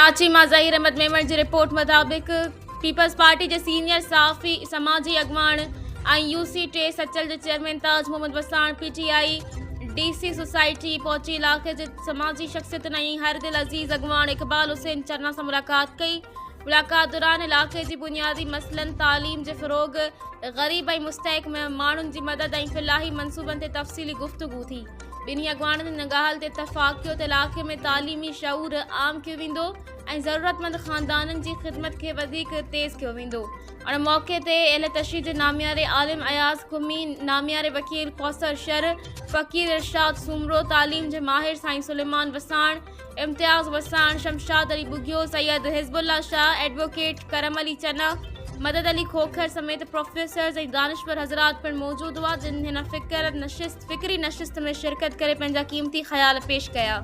ڪراچي مان ظهير احمد ميمڻ جي رپورٽ مطابق پيپلز پارٽي جي سينيئر صحافي، سماجي اڳواڻ ۽ يو سي ٽي سچل جي chairman Taj Muhammad Wassan P T I D C society پهچي علائقي جي سماجي شخصيتن ۽ هر دل عزيز اڳواڻ اقبال حسين چنا سان ملاقات ڪئي. ملاقات دوران علائقي جي بنيادي مسئلن، تعليم جي فروغ، غريب ۽ مستحق ماڻهن جي مدد ۽ فلاحي منصوبن تي تفصيلي گفتگو ٿي. ٻنهي اڳواڻن ان ڳالهه تي اتفاق ڪيو ته علائقي ۾ تعليمي شعور عام ڪيو ويندو ۽ ضرورتمند خاندانن جي خدمت کي وڌيڪ تيز ڪيو ويندو. ان موقعي تي اهل تشيع جي نامياري عالم اياز قمي، نامياري وڪيل ڪوثر شر، فقير ارشاد سومرو، تعليم جي ماهر سائين سليمان وساڻ، امتياز وساڻ، شمشاد علي ٻگهيو، سيد حزب الله شاهه، ايڊووڪيٽ ڪرم علي چنا، مدد علي کوکر سميت پروفيسرز ۽ دانشور حضرات پڻ موجود هئا جن هن فڪر نشست فڪري نشست ۾ شرڪت ڪري پنهنجا قيمتي خيال پيش ڪيا.